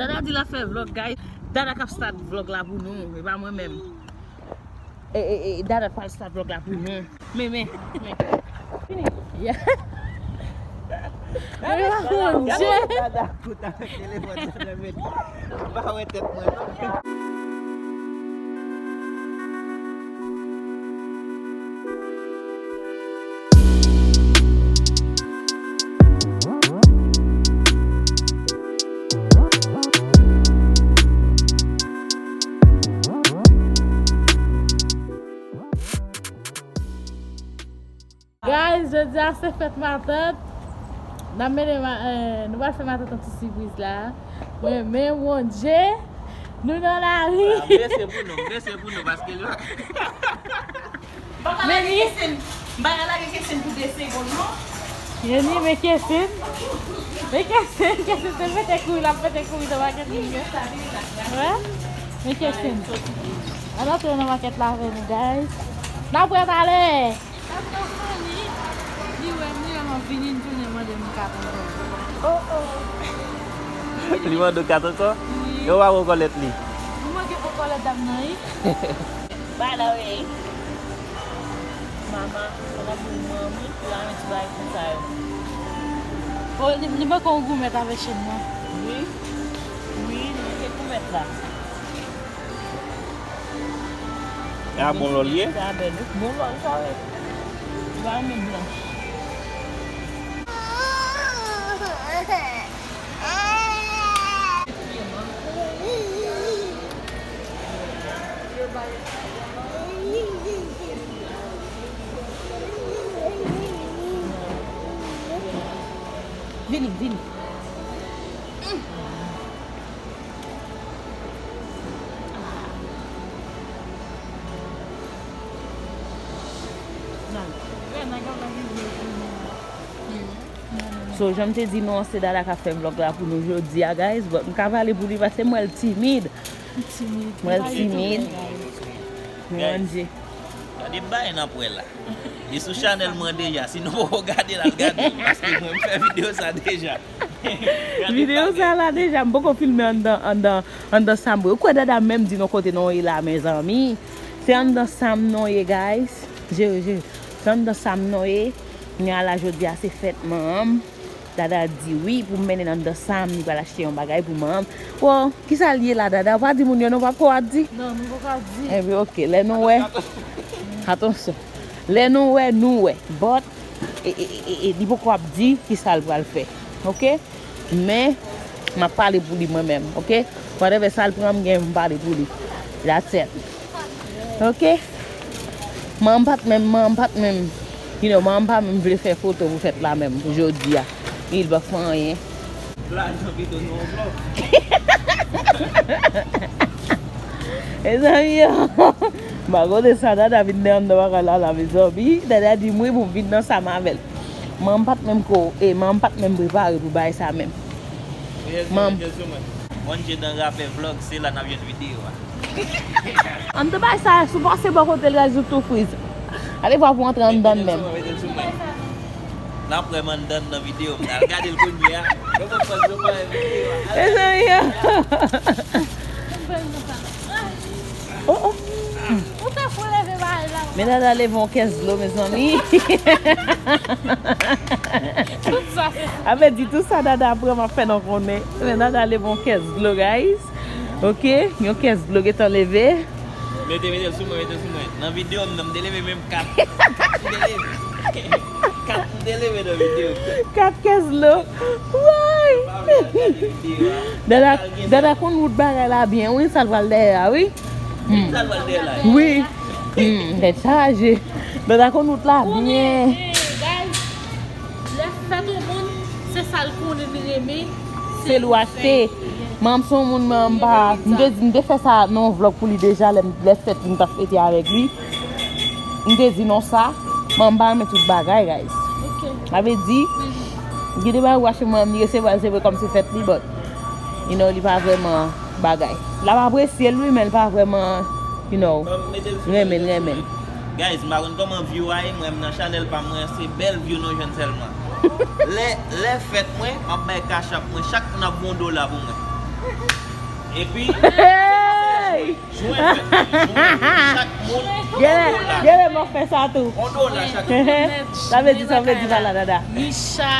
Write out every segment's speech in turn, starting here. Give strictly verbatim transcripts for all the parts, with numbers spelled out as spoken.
Dada di l ap fè vlòg, guys. Dada k ap start vlòg la pou nou, e pa mwen menm. E, e, e, Dada pral start vlòg la pou nou. Men, men, men. Yeah. Dada, Dada, Dada, kout avèk telefòn sa nan men. M pa wè tèt mwen, non. Guys, jodi a se fèt matant. N ap mennen ma-, eh, nou pral fè matant yon ti sipriz la. Men, men Bondye, nou nan lari. M blese pou nou, m blese pou nou, paske li pa. M pa ka lage Kessin. M pa ka lage Kessin pou de segonn, non. Yeni, men Kessin. Men Kessin, Kessin te mete kouri, l ap mete kouri nan makèt li. Wè? Men Kessin. Ann antre nan makèt la avè nou, guys. N ap wè talè. Li wè m, li wè m ap vini, li tounen mande m kat ankò. Oh, oh. Li mande w kat ankò? Wi. Yo pa pran kòlèt li. Ou manke pran kòlèt dam nan, wi. Bay la, wi. Mama, sa n ap di manmi, pou la men ti bagay konsa yo. Oh, li, li manke yon goumèt avèk chenn nan. Wi. Wi, li manke goumèt la. E a bon lò l ye? Sa bèl, wi. Bon lò l sa, wi. Li pa renmen blanch. Vini, vini. So, jan m te di nou an, se Dada k ap fè vlòg la pou nou jodi a, guys. But m ka pale pou li paske m wè l timid. Li timid. M wè l timid. Guys, gade bay n ap wè la. Li sou chanèl mwen deja. Si nou poko gade l, al gade l. Paske mwen, m fè videyo sa deja. Videyo sa la deja, m poko filme anndan, anndan, anndan sa m ye. Ou kwè Dada menm di nou kote nou ye la, mezanmi? Se anndan sa m nou ye, guys. Jere, jere. Se anndan sa m nou ye. Kounye a la, jodi a, se fèt manman m. Dada di wi pou m mennen l anndan sa m, li pral achte yon bagay pou manman m. Wo, kisa l ye la, Dada? Ou pa di moun yo non, w p ap ko ap di? Non, nou poko ap di. Enben, oke, lè nou wè. Atansyon. Lè nou wè, nou wè. But, e, e, e, e, li poko ap di kisa l pral fè. Oke? Men, m ap pale pou li mwen menm, oke? Whatever sa l pran, m gen pou m pale pou li. That's it. Oke? Manman m pa t menm, manman m pa t menm, you know, manman m pa menm vle fè foto pou fèt la menm, pou jodi a. Li pa fè anyen. Lajan pito nou an vlòg. Mezanmi yo. M pa konnen sa Dada vin nan anndan bagay la la, mezanmi. Dada di m wi pou m vin nan sa m avè l. Manman m pa t menm ko, e manman m pa t menm prepare pou bagay sa menm. Manman m. Bondye nan rapè vlòg, se la n ap jwenn videyo a. Anndan bagay sa, si w pase bò kote l, guys, ou tou friz. Ale vwa pou antre anndan l menm. Mete l sou mwen, mete l sou mwen. N ap wè m anndan nan videyo m. Al gade l kounye a. Yo konprann yo pa wè videyo a. Mezanmi yo. Oh, oh. Ou fè fou leve bagay la. Men Dada leve yon kès dlo, mezanmi. Tout sa se. A vle di tout sa Dada pran, m ap fè nou konnen. Men Dada leve yon kès dlo, guys. Oke, yon kès dlo gentan leve. Mete, mete l sou mwen, mete l sou mwen. Nan videyo m nan, m te leve menm kat. M te leve. Kat m te leve nan videyo. Kat kès dlo. Woy! Dada, Dada konn wout bagay la byen, wi, sa l pral dèyè a, wi. Hmm. Sa l pral dèyè la. Wi. Hmm, tèt chaje. Dada konn wout la byen. Lè fèt yon moun, se sa l konnen li renmen, se l w achte. Manman m se yon moun, manman m pa, m te di, m te fè sa nan yon vlòg pou li deja, lè, lè fèt li m t ap fete avèk li. M te di non sa, manman m pa renmen tout bagay, guys. Sa vle di, gen de bagay ou achte manman m, li resevwa l, se vre kòm se fèt li, but, you know, li pa vrèman bagay. L ap apresye l, wi, men l pa vrèman, you know, renmen l, renmen l. Guys, m pa konn kòman view a ye, mwen, m nan chanèl pa mwen, se bèl view nou jwenn sèlman. Lè, lè fèt mwen, m ap bay cash app mwen, chak moun ap voye yon dola pou mwen. Epi, Hey! jwenn, jwenn, chak moun, on Gèlè, dola. gèlè mwen fè sa tou. On dola chak moun. Sa vle di, sa vle di pa la dada. Micha,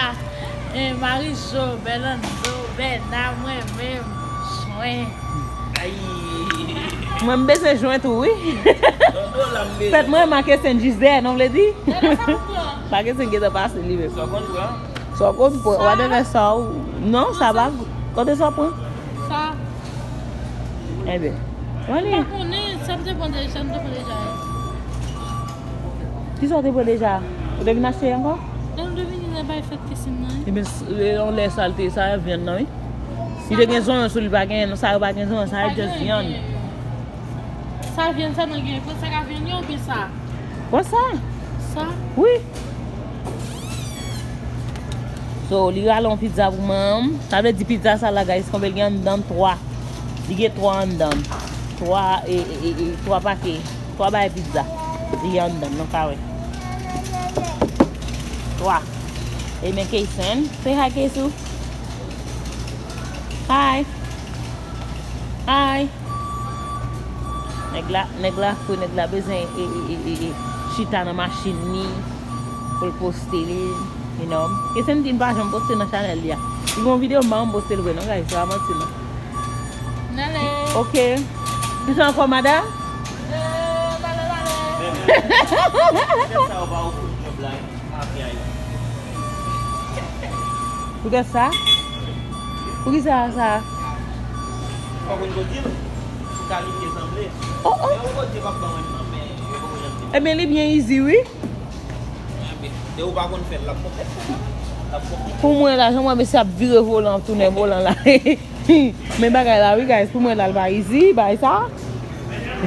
eh, Marijo, Bèlando, Bèna, mwen menm, jwen. Ay. Mwen m bezwen jwen tou, wi. On dola m bezwen. Fèt mwen make sen jis dèyè, non vle di. Dèyè sa pou pran. Make sen gentan pase li menm. Sa w konn pran? Sa w konn pran, whatever sa w. Non, sa pa. Kote sa w pran? Sa. Ebyen. M Mwen li. Pa konnen, sa m te pran deja, m te pran deja. Ki sa w te pran deja? Ou te vin achte ankò? Lè m te vini la bay fèt Kesem nan, wi. Ebyen, s- e, yon lè sa l te, sa vyann nan, wi. Li te gen zonyon sou li, pa gen, sa yo pa gen zonyon, sa e just vyann. Sa vyann sa nan gen, pran sa ka vyann yo oubyen sa? Pran sa? Sa? Wi. So, li rale yon pizza pou manman. Sa vle di pizza sa la, guys, konbyen li gen anndan? Twa. Li gen twa anndan. Twa, e, e, e, e, twa pake. Twa bagay pizza. Li gen anndan, nou ka wè. Twa. E men Kaysen. Say hi, Kaysou. Hi. Hi. Nèg la, nèg la fou, nèg la bezwen e, e, e, e, e, chita nan machin li pou l poste li, you know. Kaysen di l pa janm poste nan chanèl li a. Li gon videyo m pa janm poste l vre non, guys, se pa manti non. N ale. Ok. Ki sa ankò, madam? Eh, n ale, n ale. Fèt sa yo pa ofri djòb la, wi. Mafya yo. Poutèt sa? Poukisa sa? Fòk ou konn di m pou kalite sanble. Oh, oh. Lè ou konn di m ap ban mwen nan, men yo poko janm di m. Ebyen, li byen easy, wi. Ebyen, lè ou pa konn fè l, l ap konplèks. L ap konplèks. Pou mwen la, jan mwen mesye ap vire volan, ap tounen volan la. Men bagay la, wi, guys, pou mwen la, l pa easy, bagay sa.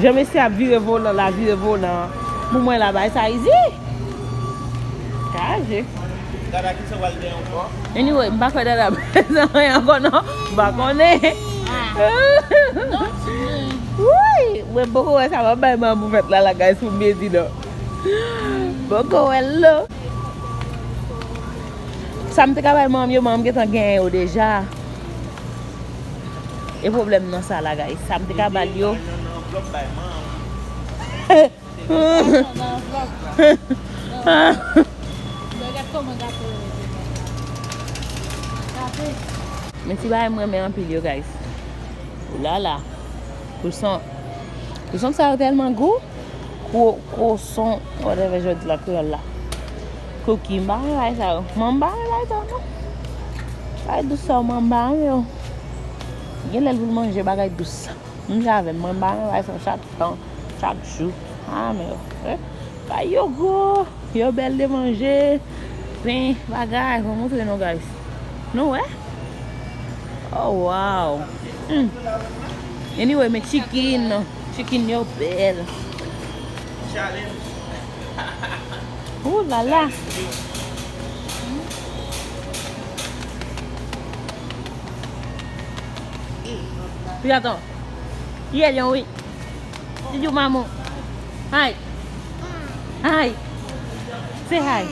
Jan mesye ap vire volan la, vire volan. Pou mwen la, bagay sa easy. Kaje. Dada ki sa w al gen ankò? Anyway, m pa kwè dada bezwen anyen ankò non. M pa konnen. Woy, mwen poko wè sa m ap bay manman pou fèt la, la, guys, pou m byen di non. Poko wè l non. Sa m te ka bay manman yo, manman gentan genyen yo deja. E pwoblèm nan sa la, guys. Sa m te ka ba l yo. Nan, nan anvlòp bay manman. Nan vlòg la. Gade kòman gato yo rete. Gato. Men ti bagay m renmen anpil yo, guys. Oulala. Kouson. Kouson sa yo tèlman gou. Kwo-, kwoson, whatever jodi la, kreyòl la. Kouki, m pa renmen bagay sa yo. Mwen m pa renmen bagay sa yo non. Bagay dous sa yo, mwen m pa renmen yo. Gen lè l pou l manje bagay dous. Menm jan avè m, mwen m pa renmen bagay sa yo chak tan, chak jou. Ah, men yo, eh, bagay yo gwo, yo bèl de manje, pen, bagay, mwen montre nou, guys. Nou wè? Oh, wow. Hmm. Anyway, men chicken, chicken yo bèl. Challenge. Ooh la la. Pi atann. Ye, yon wi. Did you mamu? Hi. Hi. Say hi.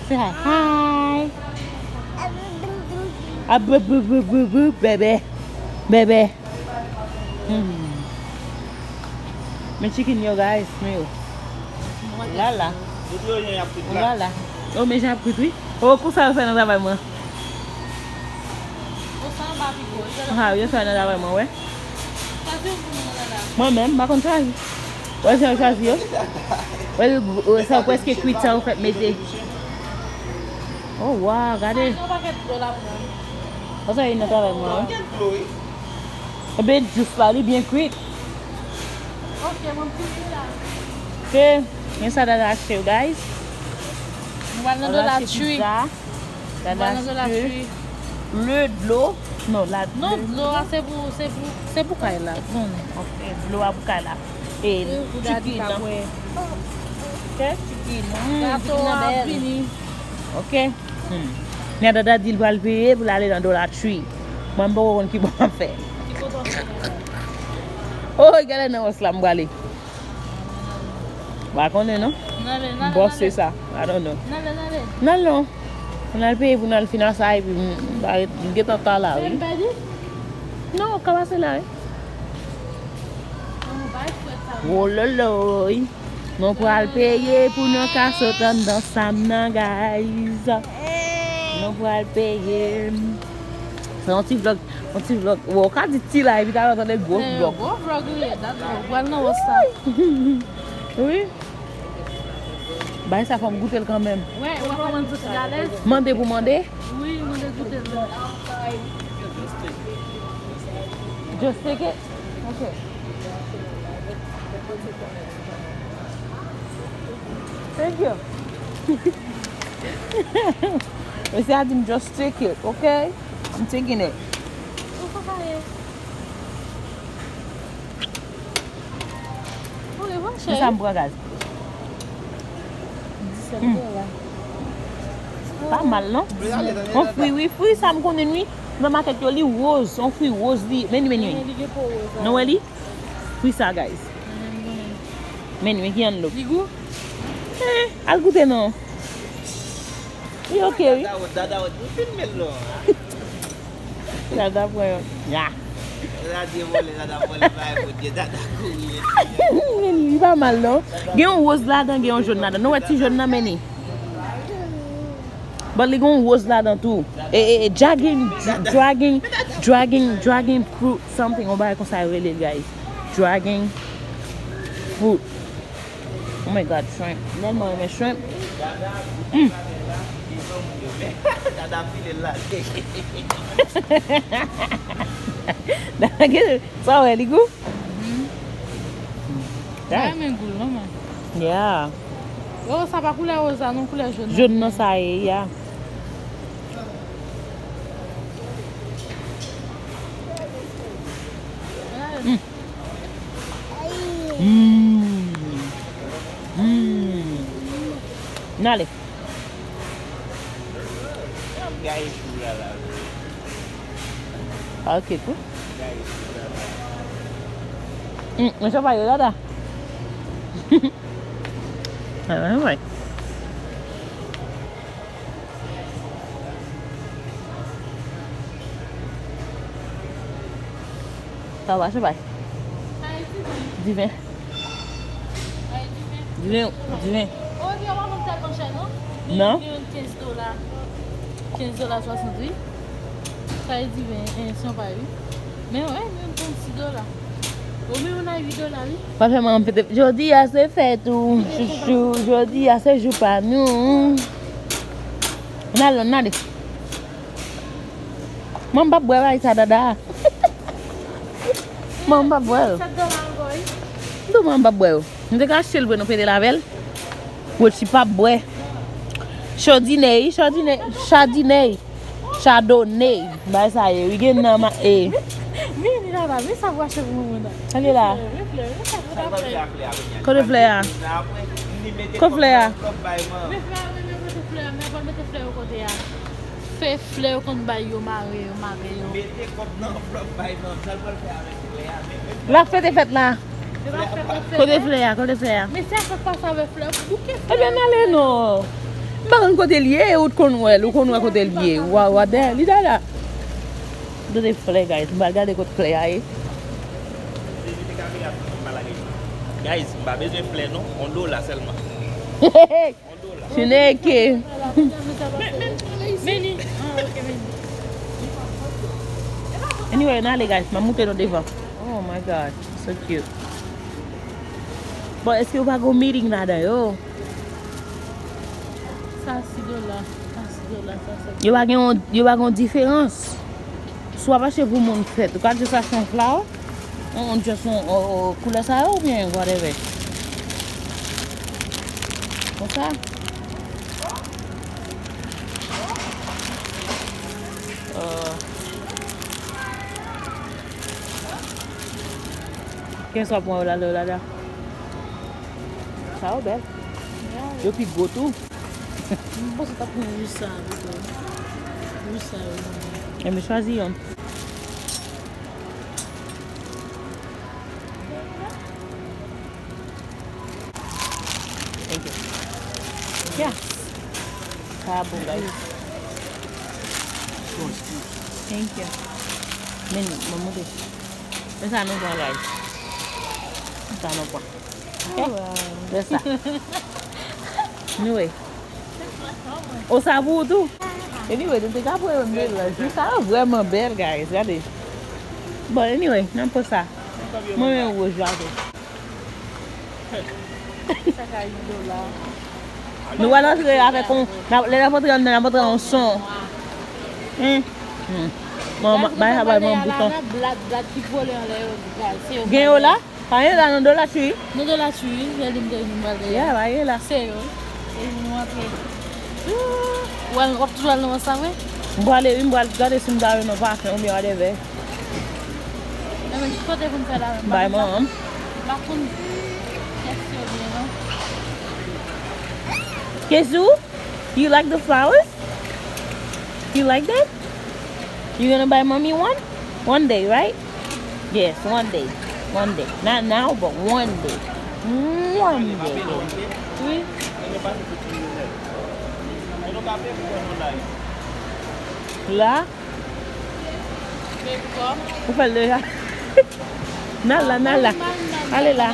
Say hi. Hi. Ah, boo, boo, boo, boo, boo, bebe. Bebe. Hmm. Men chicken yo, guys, men yo. La la. Tout yo jan y ap fèt la. La la. Oh, men jan ap kwit, wi. Oh, konsa yo fè nan travay mwen. Konsa anba pi gwo. Ha, yo fè nan travay mwen, wè. Chwazi yon pou mwen la la. Mwen menm, m pa konn chwazi. Wè, jan yo chwazi yo. Wè, yo, sa yo prèske kwit, sa yo fèk mete. Oh, wow, gade. Sa yon pakèt dlo la pou mwen. Konsa yo nan travay mwen, wè. Pakèt dlo, wi. Ebyen, jus la, li byen kwit. Ok, mwen piti la. Ke, men sa dada achte yo, guys. Mwen pral nan Dollar Tree. Dada Mwen nan Dollar achte Tree. le dlo. Non, la Non, dlo a se pou, se pou, se pou kay la. Konnen. Ok, dlo a pou kay la. E Ou dadi chicken pa nan. Kwè. Ok, chicken. Hmm, Gato chicken nan a bèl. Vini. Ok. Hmm. Nè dada di l pral peye pou l ale nan Dollar Tree. Mwen m poko konn ki bò m ap fè. Ki kote w fè la? Oh, gade nan wòs la m prale. Pa konnen non. N ale, n ale, Bòs n se ale. Sa. I don't know. N ale, n ale. N al non. N al peye pou n al fin al sa epi m, m, m gentan ta la wi. M pèdi? Non, w ka pase la, wi. Wololoy. Nou pral peye pou nou ka sot anndan sa m nan, guys. Nou pral peye. Se yon ti vlog, yon ti vlog. Ou ka di ti la, epi talè tande gwo vlog. Gwo vlog, wi, dat vlog. Pral nan wòs la. Wi. Bay sa fò m goute l kanmenm. Wè, wè kòman l santi alèz. Mande pou mande? Wi, mande goute l. Just take it? Ok. Thank you. Mesye a di m just take it, ok? I'm taking it. Ou pa kare. Ki sa m pran, guys? Disèt dola. Pa mal, non? Yon fwi, wi. Fwi sa m konnen, wi. Nan makèt yo, li woz. Yon fwi woz, li. Men li, men li. Men li gen po woz la. Nou wè li? Fwi sa, guys. Men li, men ki ann lo. Li gou? Eh, al goute, non. Li ok, wi. Dada wòt, dada wòt. Ou filme l, non? Dada pran yon. Ya. Dada vole, dada vole, bay Bondye, dada kouri, mesye. Li pa mal, non. Gen yon woz ladan, gen yon jòn ladan. Nou wè ti jòn nan, men li. But li gen yon woz ladan tou. E, e, e, dragon, dr-, dragon, dragon, dragon fruit something. Yon bagay konsa yo rele l, guys. Dragon fruit. Oh my God, shrimp. M tèlman renmen shrimp. Mm. Dada file l la. Dada, sa w wè, li gou? Mhm. Mwen renmen gou l, manman. Yeah. Oh, sa pa koulè woz la, non, koulè jòn nan. Jòn nan sa ye, yeah. Mm. Mm. Mm. N ale. Gaye chou la la. Ok, tou. Gaye chou la la. Mm, men sa pa yo, dada. Alright. Sa va, se bay. Diven. Diven, diven. Non. Gen kenz dola. Kenz dola swasant, wi. Sa e diven, en, san pa, wi. Men wè, menm trannsis dola. Ou menm ou nan uit dola, wi. Pa fè manman pete. Jodi a se fèt ou, chouchou. Jodi a se jou pa nou. N ale, n ale. Manman p ap bwè bagay sa, dada. Manman p ap bwè l. Sèt dola ankò, wi. M di w manman p ap bwè yo. Nou te ka achte l vre, nou pete l avè l. Wochi p ap bwè. Chardonnay, Chardonnay, Chardonnay, Chardonnay. Bay sa ye, wi, gen nan ma, e. Men, men, dada, men sa pou achte pou mwen, dada. Gade la. Men flè, men flè, men sa pou ta flè. Kote flè a? Kote flè a? Men flè a, men, men kote flè a, men kote flè yo kote a. Fè flè yo konn bay yo mare, yo mare yo. Mete kòb nan anvlòp bay manman, sa l pral fè avèk flè a, men, men. L ap fete fèt la. Kote flè a, kote flè a? Mesye a fè pase avèk flè, bouke flè. Ebyen, n ale non. M pa konn kote l ye, ou t konn wè l, ou konn wè kote l ye. Wa, wa, dèyè, li dèyè la. Kote flè, guys, m pral gade kot flè a ye. Guys, m pa bezwen flè non, yon dola sèlman. Chineke. Meni. Ah, ok, meni. Anyway, n ale, guys. M ap moute nou devan. Oh my God, so cute. Bon, èske yo pa gon meeting ladan yo? Sa sis dola. Sa sis dola, sa sèt. Yo pa gen yon, yo pa gen yon diferans. Si w ap achte pou moun fèt, ou ka just achte yon flower. On, on, just on, on, on, koulè sa yo oubyen whatever. Konsa. Euh. Kiyès w ap pran, Olala, Olala? Sa yo bèl. Yo pi gwo tou. M panse w t ap pran rouj sa a pito. Rouj sa yo. Ebyen, chwazi youn. Thank you. Yeah. Sa bon, guys. Thank you. Men, mwen montre. Men sa nou pran, guys. Sa nou pran. Ok? Wow. Fè sa. Anyway. O, sa pou ou tou? Anyway, nou te ka pran yon melanj. Sa vrèman bèl, guys. Gade. Bon, anyway, nan pran sa. Mwen, men wòj la tou. Sa ka ri dola. Nou pral antre avèk yon, n ap, lè n ap antre anndan, n ap antre yon son. Hmm. Hmm. Bon, ba, bay sa bay mwen bouton. Blad, blad ki vole anlè yo, guys, se yo. Gen yo la? Pa gen la nan Dollar Tree? Nan Dollar Tree, wi, lè li m te vin pral dèyè. Yeah, pa gen la. Se yo. E nou antre. Ou al, w ap toujou al nan sa, wi? M prale, wi, m pral gade si m ta jwenn yon pafen oubyen whatever. Enben, ki kote pou m fè la menm? Bay manman m. M pa konn kiyès yo byen, non. Kezou, you like the flowers? You like them? You gonna buy mommy one? One day, right? Yes, one day. One day. Not now, but one day. One day, baby. Wi. La. Ou fè l deja. N al la, n al la. Ale la.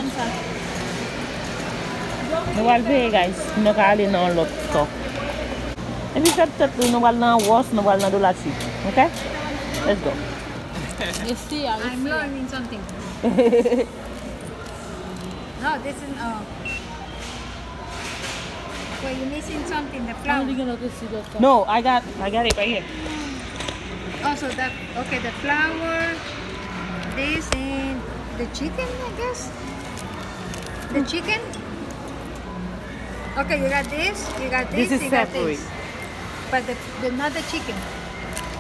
Nou pral veye, guys. Nou ka ale nan yon lòt store. Epi fè tèt nou, nou pral nan Ross, nou pral nan Dollar Tree. Ok? Let's go. You see, I I'm see. Learning something. No, this is, uh, wait, you're missing something, the flour. No, I got, I got it right here. Oh, so that, okay, the flour, this, and the chicken, I guess. The chicken? Okay, you got this, you got this, you got this. This is separate. But the, the, not the chicken.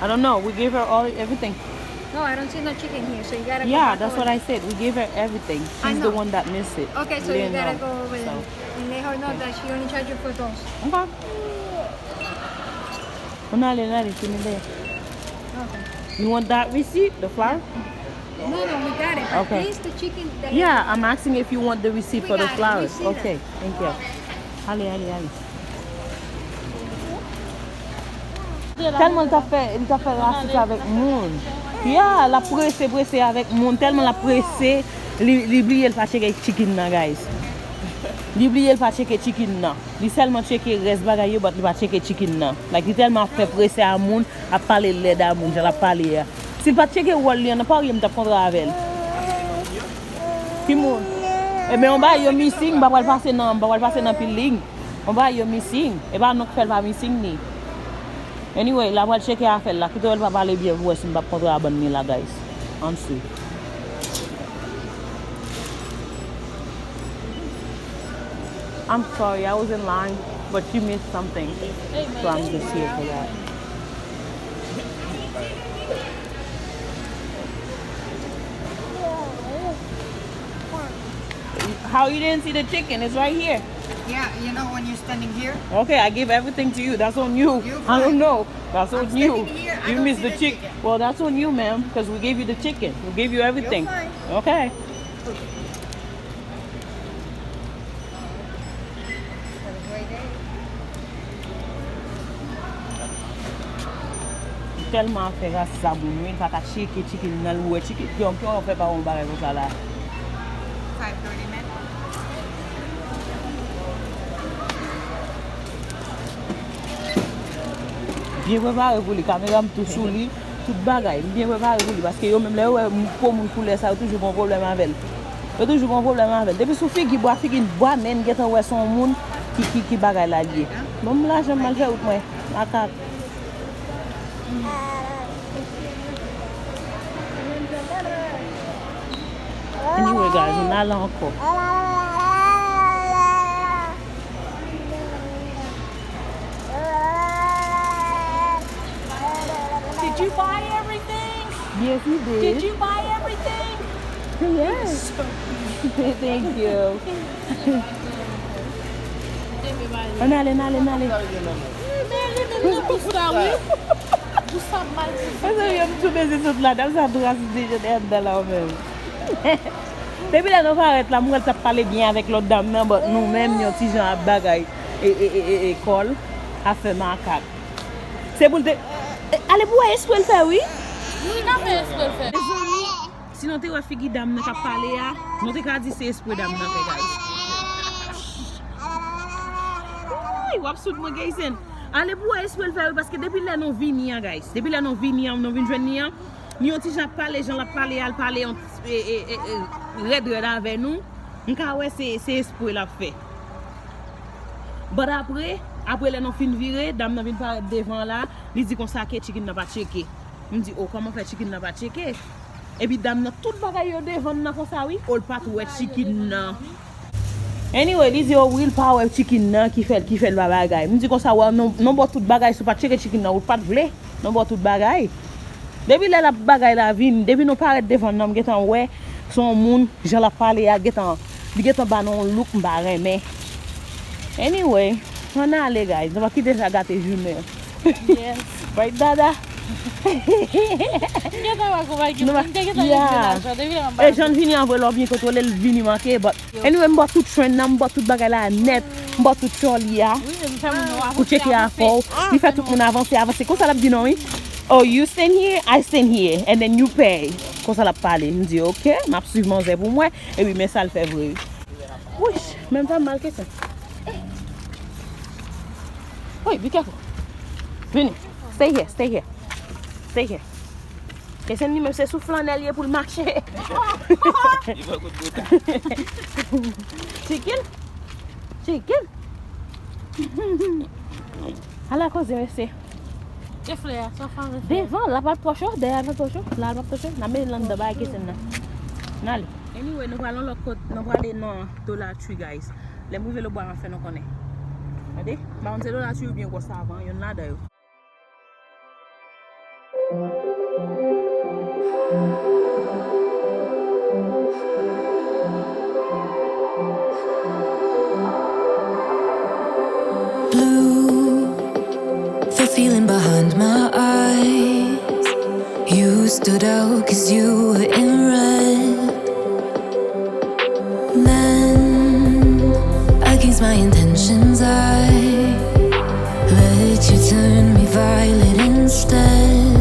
I don't know. We gave her all, everything. No, I don't see no chicken here, so you gotta go back over. Yeah, that's what I said. We gave her everything. I know. She's the one that missed it. Okay, so you gotta go over there and let her know that she only charge you for those. Okay. Ann ale, ann ale, fini dèyè. Okay. You want that receipt, the flour? No, no, we got it, but okay. This, the chicken, the... Yeah, I'm asking if you want the receipt for the flour. We got it. We see that. Okay, thank you. Ale, ale, ale. Tèlman l t ap fè, li t ap fè rasis avèk moun. Yeah, l ap prese, prese avèk moun. Tèlman l ap prese, li, li bliye l pa tcheke chicken nan, guys. Li bliye l pa tcheke chicken nan. Li sèlman tcheke rès bagay yo, but li pa tcheke chicken nan. Like, li tèlman ap fè prese a moun, ap pale lèd a moun, jan l ap pale a. Si l pa t tcheke wòl li an, nan parye m t ap kontre avè l. Ki moun? Ebyen, yon bagay yo missing, m pa pral pase nan, m pa pral pase nan pil liy. Yon bagay yo missing. E pa nou k fè l pa missing ni. Anyway, l ap pral tcheke afè l la. Kite wè l pa pale byen pou wè si m p ap kontre a bann li la, guys. Ann swiv. I'm sorry, I was in line, but you missed something. So I'm just here for that. How you didn't see the chicken? It's right here. Yeah, you know when you're standing here. Okay, I give everything to you. That's on you. I don't know. That's on you. You missed the chicken. Well, that's on you, ma'am, because we gave you the chicken. We gave you everything. You're fine. Okay. Tèlman afè rasis a moun, wi, l pa ka tcheke chicken nan, l wè chicken, kiyè w fè pa yon bagay konsa la. Five thirty, ma'am. Byen prepare pou li, kamera m tou sou li. Tout bagay, m byen prepare pou li, paske yo menm lè yo wè m, po moun koulè sa, yo toujou gon pwoblèm avè l. Yo toujou gon pwoblèm avè l. Depi sou figi bwa, figi bwa, men m gentan wè se yon moun ki, ki, ki bagay la l ye. Ban m lajan m al fè wout mwen. Makak. Anyway, guys, nou ale ankò. Did you buy everything? Yes, he did. Did you buy everything? Yes. Thank you. Ann ale, ann ale, ann ale. Men li menm nan bous la, wi. Bous la mal. Mezanmi, m tou beze sot la. Dam sa tou rasis deja dèyè anndan la, ou menm. Depi lè nou parèt la, m wè l t ap pale byen avèk lòt dam nan, but nou menm, yon ti jan ap bagay. E, e, e, e, e, kò l ap fè makak. Se pou l te, e, ale pou wè espre l fè, wi. Wi, n a fè espre l fè. Mezanmi, si nou te wè figi dam nan k ap pale a, nou te ka di se espre dam nan fè, guys. Woy, w ap soud mwen, Gaysen. Ale pou wè espre l fè, wi, paske depi lè nou vini an, guys, depi lè nou vini an, nou vin jwenn li an, li yon ti jan ap pale, jan l ap pale a, l pale yon ti, e, e, e, e, rèd, rèd avè nou. M ka wè se, se espre l ap fè. But apre, apre lè nou fin vire, dam nan vin parèt devan la, li di konsa ke chicken nan pa tcheke. M di, "O, kòman fè chicken nan pa tcheke?" Epi dam nan, tout bagay yo devan nan konsa, wi. O, l pa t wè chicken nan. Anyway, li di, "O, wi, l pa wè chicken nan ki fè, ki fè l pa bagay." M di konsa, "Wè, non, non, bò tout bagay, si w pa t tcheke chicken nan, ou pa t vle. Non, bò tout bagay." Depi lè l ap bagay la vin, depi nou parèt devan nan, m gentan wè, se yon moun, jan l ap pale a, gentan, li gentan ba nou yon look m pa renmen. Anyway, ann ale, guys. Nou pa kite sa gate jounen. Yes. Right, Dada? M gentan wè konpayi ki, m te gentan regle lajan. Depi lè m ap E jan l vini an vre, lè w byen kontwole l, vini manke, but anyway, m bò tout trend nan, m bò tout bagay la nèt, m bò tout chòli a. Wi, men m fè moun yo avanse, avanse. Pou tcheke afè w. Li fè tout moun avanse, avanse. Konsa l ap di non, wi. "Oh, you stand here, I stand here, and then you pay." Konsa l ap pale. M di, "Ok, m ap swiv manzè pou mwen." Epi men sa l fè vre, wi. Wish, menm sa m mal ke sa. Hey, be careful. Vini. Stay here, stay here. Stay here. Kesen li menm se sou flanèl ye pou l mache. Li pran kout bouda. Chicken? Chicken? Ala koze, mesye. E flè a, sa fè avè flè a? Devan, la pa twò cho, dèyè a pa twò cho, la pa twò cho. N a mete l anndan bagay kesen nan. N ale. Anyway, nou pral yon lòt kot, nou prale nan Dollar Tree, guys. Lè m rive Lebwa, m ap fè nou konnen. Tande? M pa konn se Dollar Tree oubyen Gwo Savan, youn ladan yo. Blue, the feeling behind my eyes. You stood out 'cause you were in red. Then, against my intentions, I let you turn me violet instead.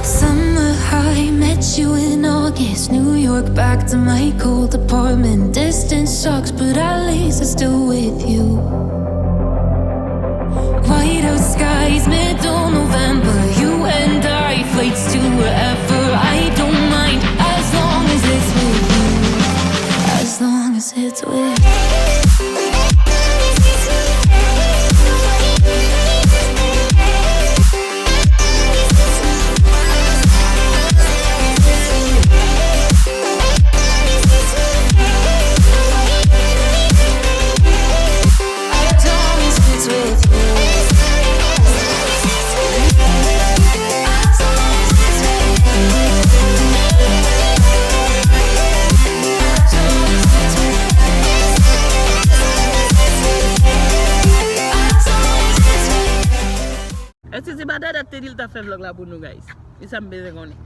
Summer high, met you in August. New York, back to my cold apartment. Distance sucks, but at least it's still with you. Whiteout skies, middle November. You and I, flights to wherever. I don't mind as long as it's with you. As long as it's with you. Èske se pa Dada te di l t ap fè vlòg la pou nou, guys? E sa m bezwen konnen.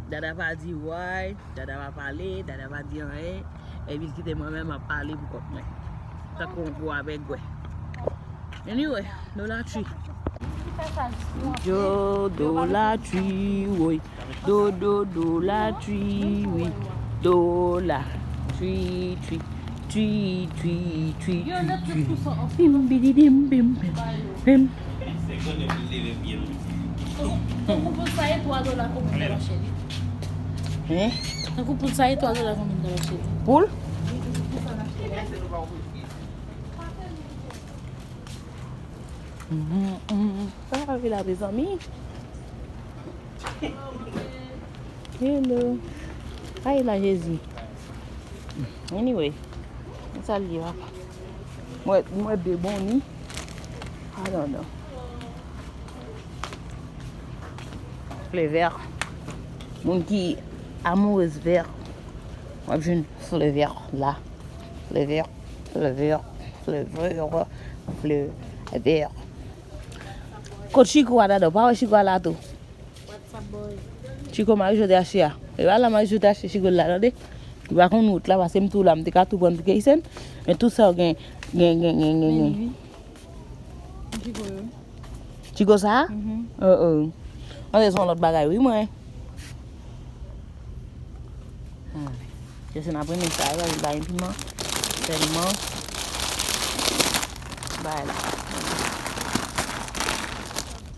Dada pa di way, Dada pa pale, Dada pa di anyen. Epi l kite mwen menm ap pale pou kont mwen. Tankou yon gwo abègwè. Anyway, Dollar Tree. Yo, Dollar Tree, woy. Do, do, Dollar Tree, wi. Dollar Tree, tree, tree, tree, tree, tree, tree. Bim, bidi, dim, bim, bim, bim. Tankou pou sa e twa dola konbyen dola, cheri? Hein? Tankou pou sa e twa dola konbyen dola, cheri? Poul? Mhm, mhm. Sa va vin la, mezanmi? Hello. Ay la, Jezi. Anyway, sa l ye, papa? Mwen, mwen de bon ni. I don't know. Flè vè. Moun ki amourez vè, w ap jwenn flè vè la. Flè vè, flè vè, flè vè, flè vè. Kot Chiko a, Dada? Ou pa wè Chiko a la tou? Chiko, Marijò te achte a. E pa la Marijò te achte Chiko la, tande? Li pa konn wout la, paske m tou la, m te ka tou pran pou Keysen. Men tout sa yo gen, gen, gen, gen, gen, gen. Chiko sa? Mhm. Oh, oh. Mwen bezwen yon lòt bagay, wi, mwen. Hmm. Jesi n ap renmen sa, wi, li pa gen piman. Sèlman. Bagay la.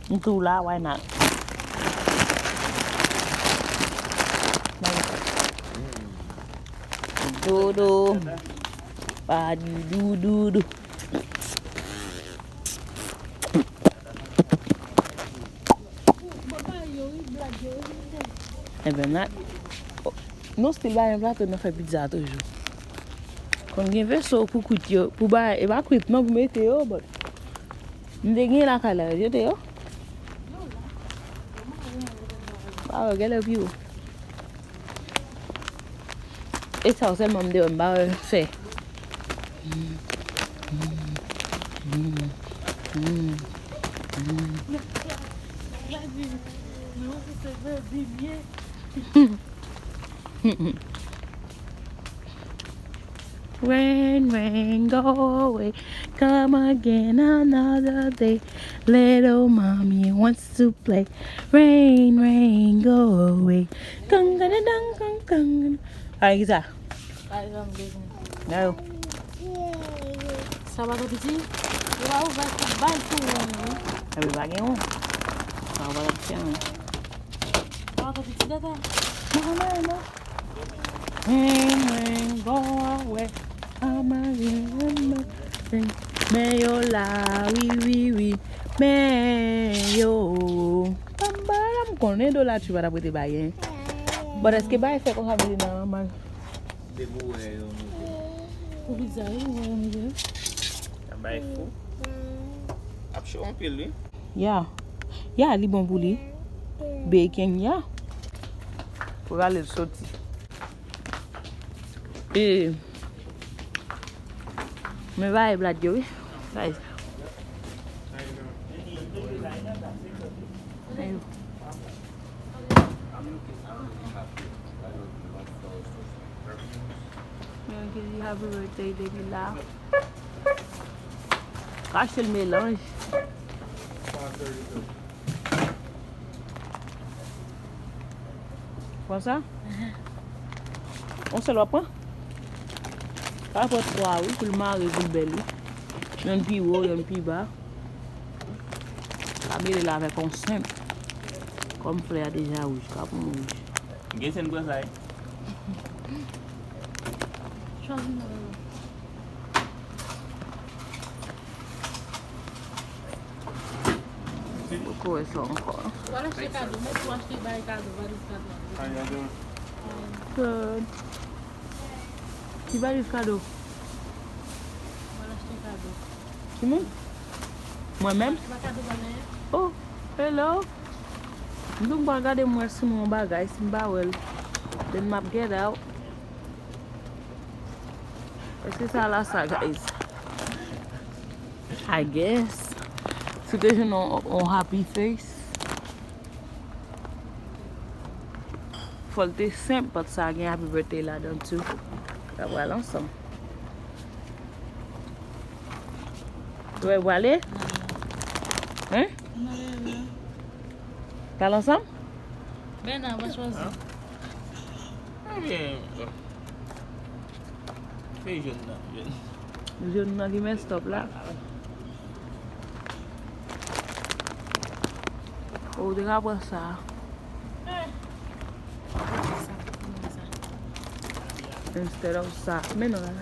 M tou la, why not? Doudou. Pa di doudou. Ebyen, la, nou still ba yon plato nan fè pizza toujou. Konn gen veso pou kwit yo, pou bay, e pa kwit non, pou mete yo, but m te gen lakay la, yo jete yo. Pa wè, gade pi wo. E sa yo sèlman m te wè m pa wè fè. Rain, rain, go away. Come again another day. Little mommy wants to play. Rain, rain, go away. Kang, kang, kang, kang, kang. Ay, ki sa? Ay, janm bezwen. Nan yo. Sa pa twò piti? Yo pa ouvè tout bay pou ou, wi. Sa pa gen ou. Sa pa twò piti, non. Sa pa twò piti, tata? Non, non, non. Mwen, mwen, go away. Ama, ama, men yo la, wi, wi, wi. Men yo. Pam, pam, konnen dola tu pa t ap rete bay, hein. But èske bay fè konsa vin nan mal? Depi w wè yo moute. Pou pizza, wi, w wè yo moute. Sa bay fou. Ap cho anpil, wi. Ya. Ya, li bon pou li. Bacon, ya. Pou rale l soti. E, men bagay blad yo, wi. Bagay sa. Ayo. Mwen ki di happy birthday depi la. Kache l melanj. Pran sa? On sèl w ap pran? Pa pran twa, wi, pou l mare, pou l bèl, wi. Yonn pi wo, yonn pi ba. Pa mele l avèk yon senp. Kòm flè a deja wouj, pa pran wouj. Gen senp pran sa, wi. Chwazi nan. Poko wè sa ankò. W al achte kado, mèt ou achte bay kado, valiz kado. Good. Ki valiz kado? W al achte kado. Ki moun? Mwen menm? Ou pa kado pa nan. Oh, hello. M tou m pral gade m wè si m wè yon bagay, si m pa wè l. Then m ap get out. Èske sa la sa, guys? I guess. Si w te jwenn yon, yon happy face, fò l te senp, but sa gen happy birthday ladan too. Sa pral ansanm. Ou wè, ou prale? Hein? Pral ansanm? Bèna, w a chwazi. Ebyen, se jòn nan, jòn. Jòn nan ki mess up la. Ou te ka pran sa. Instead of sa. Men non, la.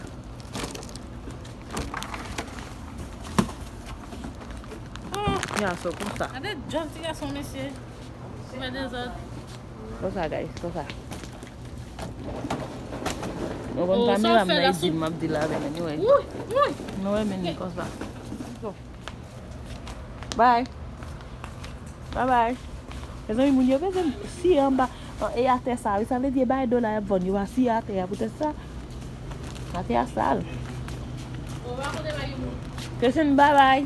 Ya, so konsa. Gade djòl ti gason, mesye. Ou fè dezòd. Konsa, guys, konsa. Nou konn kamera m nan, e di m ap di la avè men, anyway. Wi, wi. Nou wè men konsa. Bye. Bye bye. Mezanmi, moun yo bezwen siye anba, an, e atè sa, wi. Sa vle di e bay dola y ap vann yo a siye atè a poutèt sa. Atè a sal. Kesen, bye bye.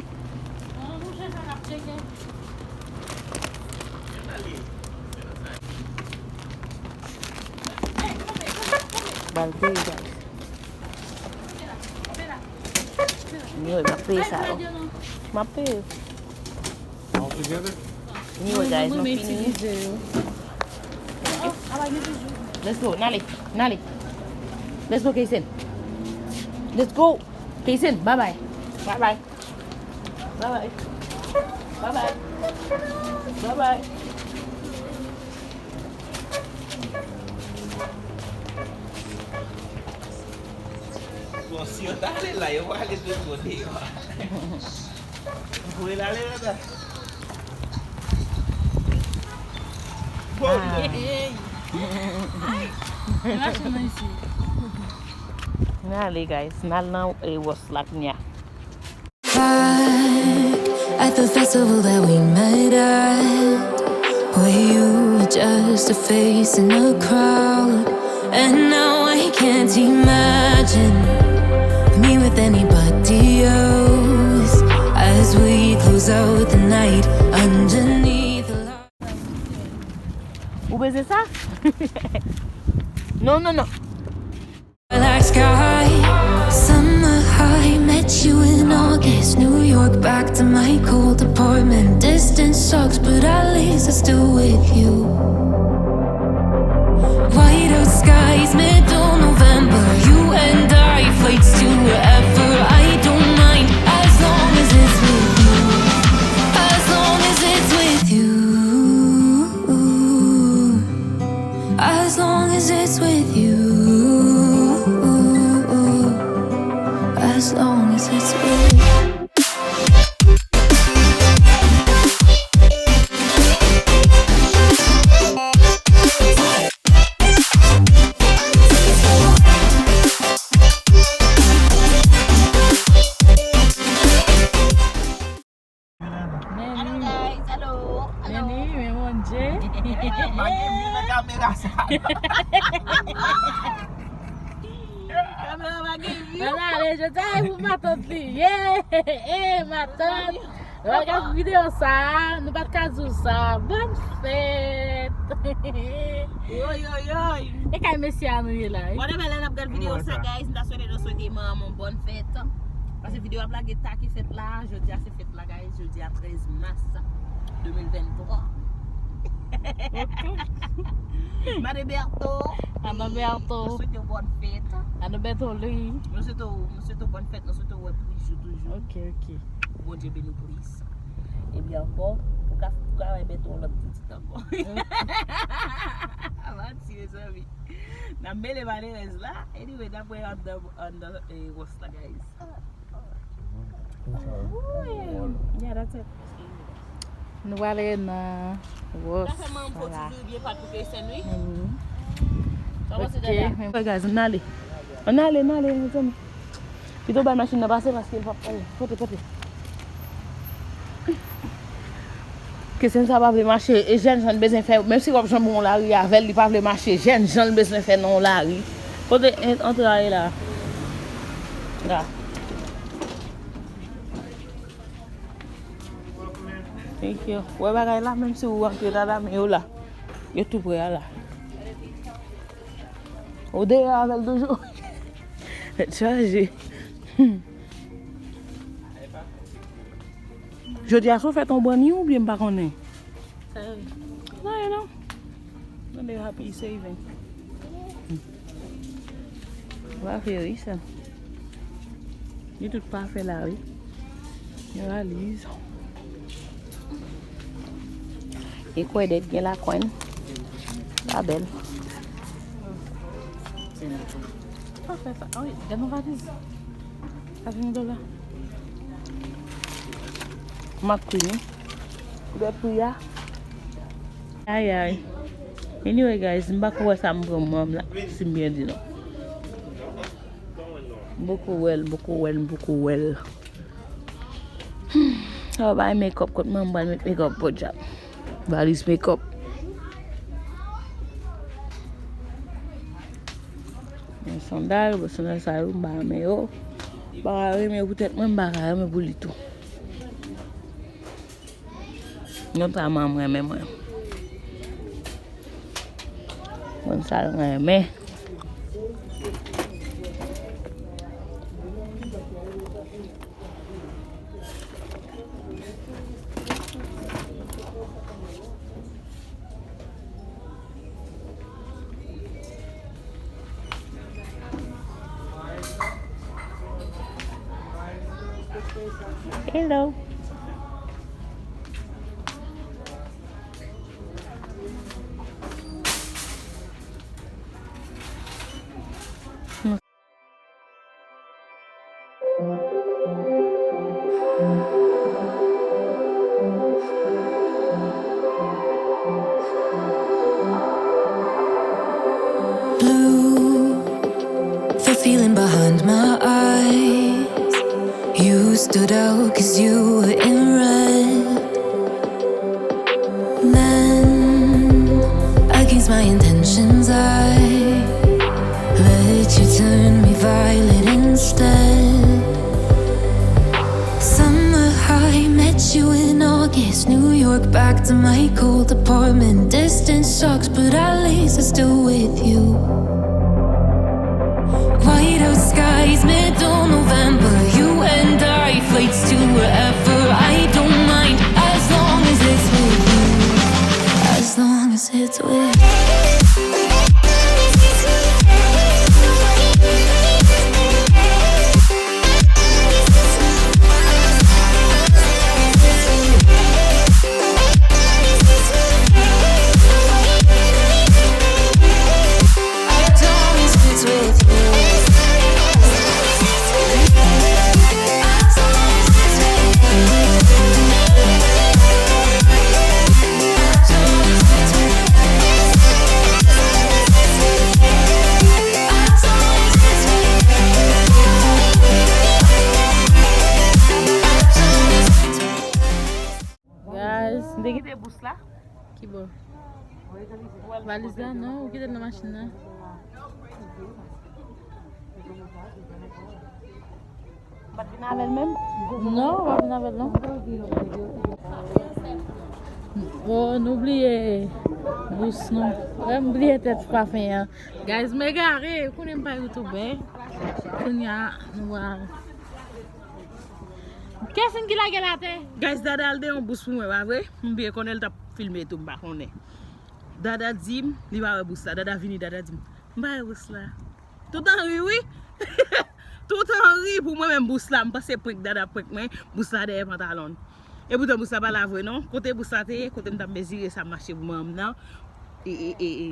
Bal peye, guys. Anyway, m ap peye sa yo. M ap peye. All together? Anyway, guys, nou fini. Let's go, n ale, n ale. Let's go, Kaysen. Let's go, Kaysen. Bye bye. Bye bye. Bye bye. Bye bye. Bye bye. Bon, si yo ta ale la, yo va ale tout moun deyò. Voye l ale la. Voye l ale. Hey, hey. Ay, nou mache nan isi. N ale, guys. N al nan, eh, Wòs la kounya. Back at the festival that we met at, where you were just a face in a crowd. And now I can't imagine me with anybody else as we close out the night underneath the light. Ou bezwen sa? Non, non, non. Black sky, summer high, met you in August, New York, back to my cold apartment. Distance sucks, but at least I'm still with you. Whiteout skies, middle November, you and I, flights to wherever, I don't mind, as long as it's with you. As long as it's with you. As long as it's with you. As long as it's with you. Hello, guys. Hello. Neni, men Bondye. Pa gen vi nan kamera sa. Kamera pa gen vi. Nan ale, jodi a e pou matant li ye. E, matant. Lè w ap gade videyo sa, nou pa t ka di w sa. Bòn fèt. Woy, woy, woy. E kay mesye a nou ye la, wi. Bon, demen lè n ap gade videyo sa, guys, m ta swete nou swete manman m bòn fèt. Paske videyo ap lage ta ki fèt la, jodi a se fèt la, guys, jodi a trèz mas de mil venntwa. Ok. Made Berto. Made Berto. Nou swete w bòn fèt. Made Berto, li. Nou swete w, nou swete w bòn fèt, nou swete w wè plis jou toujou. Ok, ok. Pou Bondye beni w plis. Epi ankò, ou ka, ou ka bay Berto yon lòt pitit ankò. Manti, mezanmi. N ap mele malerèz la. Anyway, n ap wè anndan, anndan, eh, Wòs la, guys. Yeah, that's it. Nou prale nan Wòs la. Sa fè manman m fè ti zouri byen pat pou Kaysen, wi. Ok, guys, ann ale. Ann ale, ann ale, mezanmi. Pito bay machin nan pase paske l p ap pale. Pote, pote. Kaysen sa pa vle mache, e jèn jan l bezwen fè, menm si w ap janbe yon lari avè l, li pa vle mache, jèn jan l bezwen fè nan yon lari. Pote, en-, antre ale la. La. Thank you. Wè bagay la, menm si w antre la, la, men yo la. Yo tou prè a la. Ou deyò avè l toujou. Tèt chaje. Hmm. Jodi a, se w fèt on bòn ni oubyen m pa konnen? Sa yo ye? Non, non. Gade happy saving. Hmm. Wa fè wi sa. Li tout pafè la, wi. Yon valiz. E kwè dèk gen lakòn. Sa bèl. Pa fè sa. Ah wi, gad yon valiz. Sa vin dola. Mak pri, wi. Koulè pri a. Ay, ay. Anyway, guys, m pa ko wè sa m pran manm la, si m byen di nou. M poko wè l, m poko wè l, m poko wè l. Hmm. Sa w bay make up, kot mwen m pral met make up, podyab. Valiz make up. Men sandal, bon, sandal sa yo, m pa renmen yo. M pa renmen yo poutèt mwen, m pa ka renmen pou li tou. Yon sa manman m renmen mwen. Bon, sa l renmen. Hello. Blue, the feeling behind my eyes. You stood out 'cause you were in red. Then, against my intentions, I let you turn me violet instead. Summer high, met you in August. New York, back to my cold apartment. Distance sucks, but at least I'm still with you. Whiteout skies, middle November. You and I, flights to wherever. I don't mind as long as it's with you. As long as it's with you. Guys, m te kite bous la. Ki bò? Valiz la, non, ou kite l nan machin nan. M pa t vin avè l menm? Non, ou pa vin avè l, non. Oh, nou bliye bous nou. Wè, m bliye tèt pafen an. Guys, m egare. Kounye m pa youtubè. Kounye a, nou pral. Kèsen ki lage l atè? Guys, Dada al de yon bous pou mwen, pa vre? M byen konnen l t ap filme tou, m pa konnen. Dada di m, li pa wè bous la. Dada vini, Dada di m, m pa wè bous la. Tout an ri, wi. Tout an ri pou mwen menm bous la. M panse prank Dada prank mwen, bous la dèyè pantalon l. E poutan bous la pa la vre non. Kote bous la te ye, kote m t ap mezire sa m achte pou manman m nan. E, e, e, e.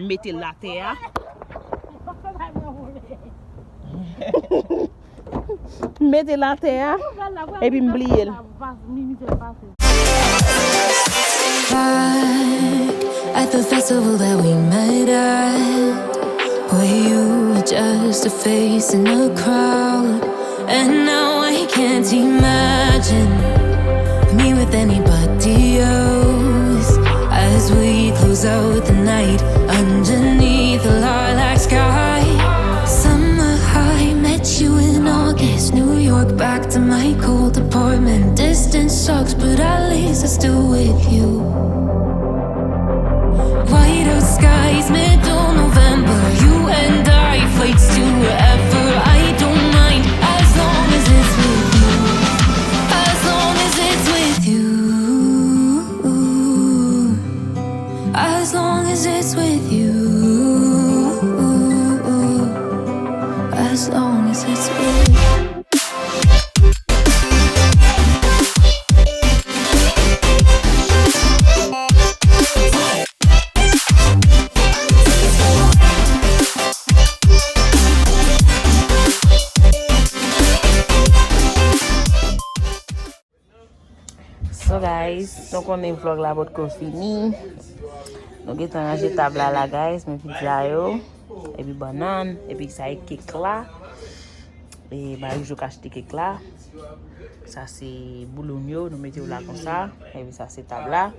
M mete l atè a. M mete l atè a. Epi m bliye l. Back at the festival that we met at, where you were just a face in a crowd. And now I can't imagine me with anybody else as we close out the night underneath the lilac sky. Summer high, met you in August, New York, back to my cold apartment. Distance sucks, but at least I'm still with you. Whiteout skies, middle November. You and I, flights to wherever. I don't mind as long as it's with you. As long as it's with you. As long as it's with you. As long as it's with you. So guys, nou konnen vlog la potko fini. Nou gentan ranje tab la la guys, men pizza yo, epi bannann, epi sa e kek la. E Marijou k achte kek la. Sa se bouloun yo, nou mete yo la konsa. Epi sa se tab la.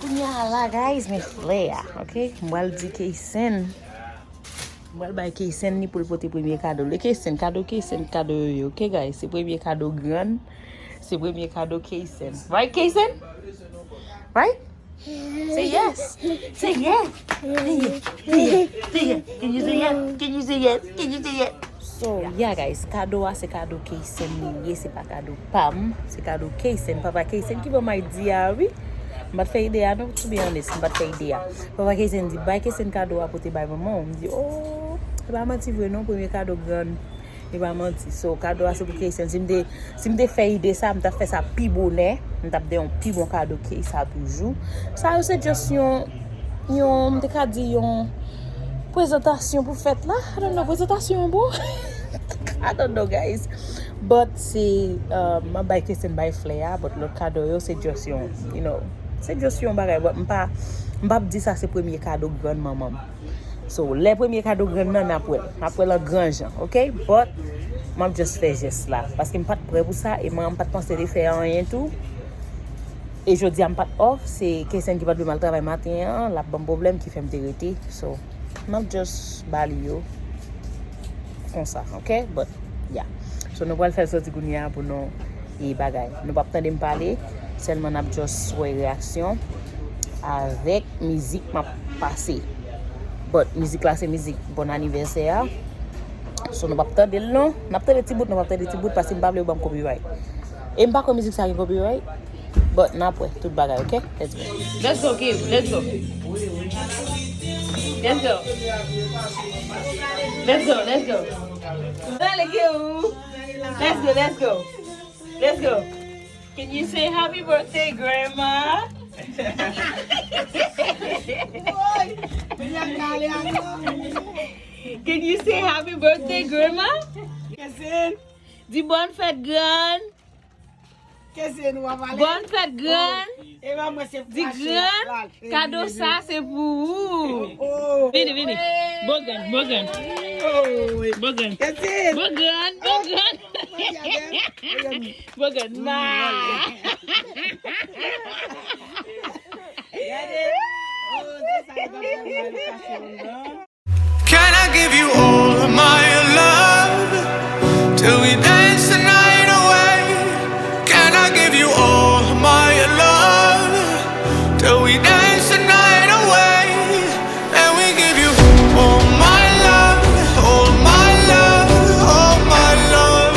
Kounye a la guys, men flè a, ok? M pral di Keysen. M pral bay Keysen li pou l pote premye kado l. E Keysen, kado Keysen, kado yo ye, ok guys? Se premye kado grann. Se premye kado Keysen. Right, Keysen? Right? Say yes. Say yeah. Say yeah. Say yeah. Say yeah. Can you say yes? Can you say yes? Can you say yes? So, yeah guys, kado a se kado Keysen li ye, se pa kado pa m, se kado Keysen, papa Keysen ki ban m idea a, wi. M pa t fè ide a non, to be honest, m pa t fè ide a. Papa Keysen di, bay Keysen kado a pou te bay manman w. M di, oh, se pa manti vre non, premye kado grann. E pa manti. So, kado a se pou Keysen. Si m te, si m te fè ide sa, m t ap fè sa pi bonè. M t ap de yon pi bon kado ke sa toujou. Sa yo se just yon, yon, m te ka di yon prezantasyon pou fèt la. I don't know, prezantasyon an bon. I don't know, guys. But se, uh, m ap bay Keysen bay flè a, but lòt kado yo se just yon, you know, se just yon bagay. But m pa, m p ap di sa se premye kado grann manman m. So, lè premye kado grann nan, n ap wè l. N ap wè l an gran jan, ok? But, m ap just fè jès la. Paske m pa t prè pou sa, e manman m pa t panse de fè anyen tou. E jodi a m pa t off, se Keysen ki pa t vle m al travay maten an, l ap ban m pwoblèm ki fè m te rete. So, m ap just ba li yo konsa, ok? But, yeah. So, nou pral fè l soti kounye a pou nou e bagay. Nou p ap tande m pale, sèlman n ap just wè reyaksyon avèk mizik m ap pase. But mizik la se mizik bon anivèsè a. So nou p ap tande l non. N ap tande ti bout, nou p ap tande ti bout paske m pa vle yo ban m copyright. E m pa kwè mizik sa gen copyright. But n ap wè tout bagay, ok? Let's go. Let's go, Kim. Let's go. Let's go. Let's go, let's go. Dale, Kim. Let's go, let's go. Let's go. Can you say happy birthday, Grandma? Can you say happy birthday, Grandma? Di bonne fête, Gran. Bonne fête, Gran. Di Gran, kado sa se pou ou. Vini, vini. Bon Gran, bon Gran. Bon Gran. Bon Gran, bon Gran. Bon Gran. Ma. Can I give you all of my love till we dance the night away? Can I give you all of my love till we dance the night away? And we give you all my love, all my love, all my love.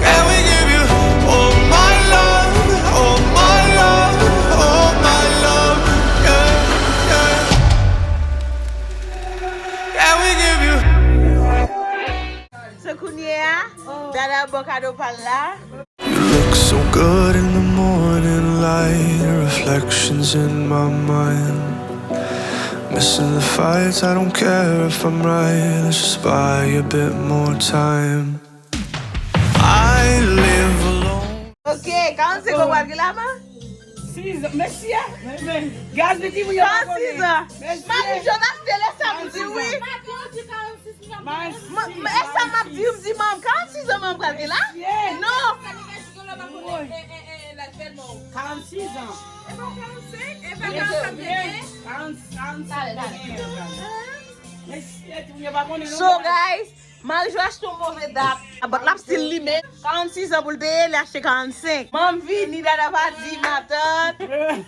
And we give you all my love, all my love, all my love. Yeah, yeah. And we give you So kounye a, Dada bò kado pa l la. You look so good in the morning light. Reflections in my mind. Missing the fights, I don't care if I'm right. Let's just buy a bit more time. I live alone. Ok, karannsenk an pral gen la man? Sis an, mesye. Gaz li di wi yo pa konnen. Karannsis an. Mari Jonas te lè sa m di wi. M- m- E sa m ap di, m di manm, karannsis an manm pral gen la? Non. Karannsis an. E pa karannsenk, e pa karannsenk. Karannsenk an. Mesye, tou yo pa konnen non. So guys, Marijou achte yon move dat. But l ap still limen. Karannsis an pou l te ye, li achte karannsenk. Manm vini, Dada pa di, matant.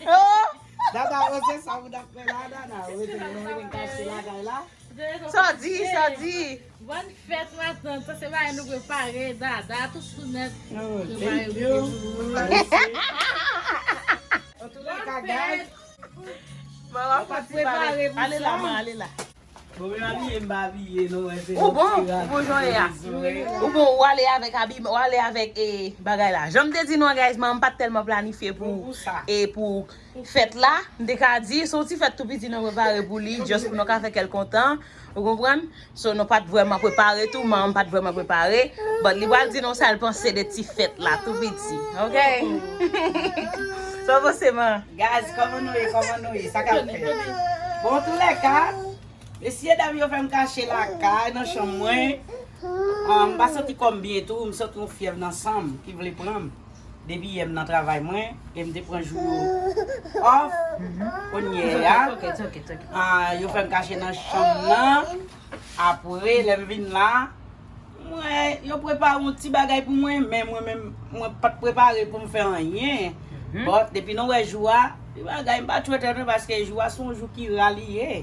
Oh! Dada, o se sa ou t ap fè la, Dada. Ou te vin kache lakay la. Sa w di, sa w di. Bòn fèt matant, sa se bagay nou prepare, Dada, tout tou nèt. Oh, thank you. Manman fò ti pale. Ale la, man, ale la. Bon, men abiye m pa abiye non, wè se Ou bon, ou bon jan ye a. Ou bon, ou ale avèk abi, ou ale avèk e bagay la. Jan m te di nou an, guys, manman m pa t tèlman planifye pou Pou sa. E pou fèt la, m te ka di se yon ti fèt tou piti nou prepare pou li, just pou nou ka fè kè l kontan. Ou konprann? So nou pa t vrèman prepare tou, manman m pa t vrèman prepare. But li pral di nou sa l panse de ti fèt la tou piti. Ok? Sa w panse, man? Guys, kòman nou ye, kòman nou ye, sa k ap fèt? Bon, antoulèka, mesye dam yo fè m kache lakay nan chanm mwen. Ah, m pa santi kò m byen tou, m santi yon fyèv nan san m ki vle pran m. Depi yè m nan travay mwen, e m te pran jou yo off. Kounye a, ah, yo fè m kache nan chanm nan. Apre, lè m vin la, mwen, yo prepare yon ti bagay pou mwen, men mwen menm, mwen pa t prepare pou m fè anyen. But, depi nou wè jou a, ti bagay, m pa twò trete paske jou a se yon jou ki ra li ye.